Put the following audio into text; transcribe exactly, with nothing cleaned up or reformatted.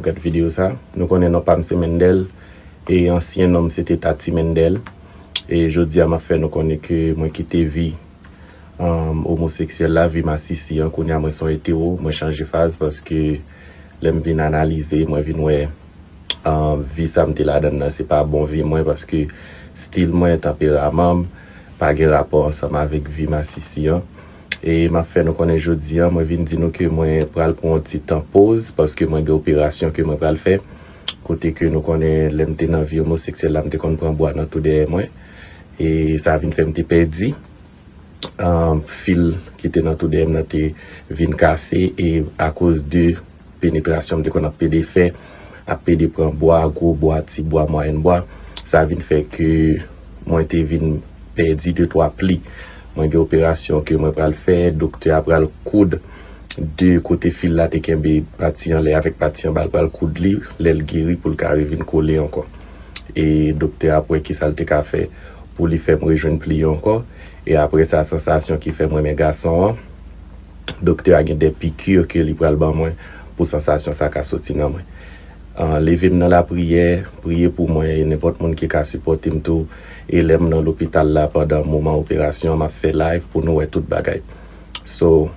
Gad videyo sa. Nou konnen non pa m se Mendel. E ansyen non m se te Tati Mendel. E jodi a m ap fè nou konnen ke mwen kite vi um, omoseksyèl la, vi masisi an. Kounye a mwen se yon etero, mwen chanje faz paske lè m vin analize, mwen vin wè um, vi sa m te ladan nan, se pa bon vi mwen paske stil mwen, tanperaman m, pa gen rapò ansanm avèk vi masisi an. E m ap fè nou konnen jodi a, mwen vin di nou ke mwen pral pran yon ti tan poz paske mwen gen operasyon ke mwen pral fè. Kote ke nou konnen lè m te nan vi omoseksyèl la, m te konn pran bwa nan tou dèyè mwen. E sa vin fè m te pèdi um, fil ki te nan tou dèyè m nan te vin kase e akoz de penetrasyon m te konn ap pede fè, ap pede pran bwa, gwo bwa, ti bwa, mwayèn bwa, sa vin fè ke mwen te vin pèdi de twa pli. Mwen gen operasyon ke mwen pral fè, doktè a pral koud de kote fil la te kenbe pati anlè avèk pati anba, l pral koud li, lè l geri pou l ka revin kole ankò. E doktè a ap wè kisa l te ka fè pou li fè m rejwenn pli yo ankò. E apre sa, sansasyon ki fè m renmen gason an, doktè a gen de piki ke li pral ban mwen pou sansasyon sa ka soti nan mwen. An, leve m nan lapriyè, priye pou mwen e nenpòt moun ki ka sipòte m tou. E lè m nan lopital la pandan moman operasyon an, m ap fè live pou nou wè tout bagay. So,